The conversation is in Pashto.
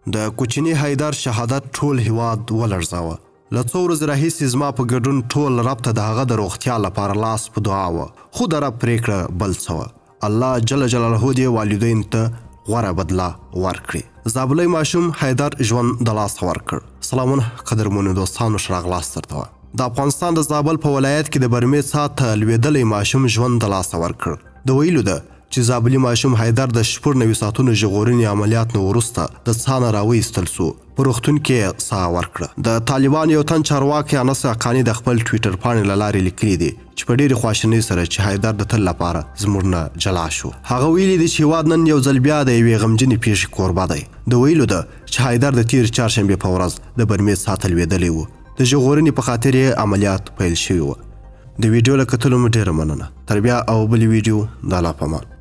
د کوچني حیدر شهادت ټول هیواد ولړزاوه. له څو ورځې راهیسې زما په ګډون ټول رب ته د هغه د روغتیا لپاره لاس په دعا وه، خو د رب پرېکړه بل څه وه. الله جل جلاله دې والدین ته غوره بدله ورکړي. زابلی ماشوم حیدر ژوند د لاسه ورکړ. سلامونه قدرمنو دوستانو، ښه راغلاست درته وه. د افغانستان د زابل په ولایت کې د برمې څاه ته لوېدلی ماشوم ژوند د لاسه ورکړ. د ویلو ده چې زابلي ماشوم حیدر د 96 ساعتونو ژغورنې عملیات نه وروسته د څاه نه راویستل شو، په روغتون کې یې ساه ورکړه. د طالبانو یو تن چارواکی انس حقاني د خپل ټویټر پاڼې له لارې لیکلي دي چې په ډېرې خواشینۍ سره چې حیدر د تل لپاره زموږ نه جلا شو. هغه ویلي دي چې هیواد نن یو ځل بیا د یوې غمجنې پیښې کوربه دی. د ویلو ده چې حیدر د تېرې چهارشنبې په ورځ د برمې څاه ته لوېدلی و. د ژغورنې په خاطر یې عملیات پیل شوي وو. د ویډیو له کتلو مو ډېره مننه. تر بیا او بلې ویډیو، د الله په امان.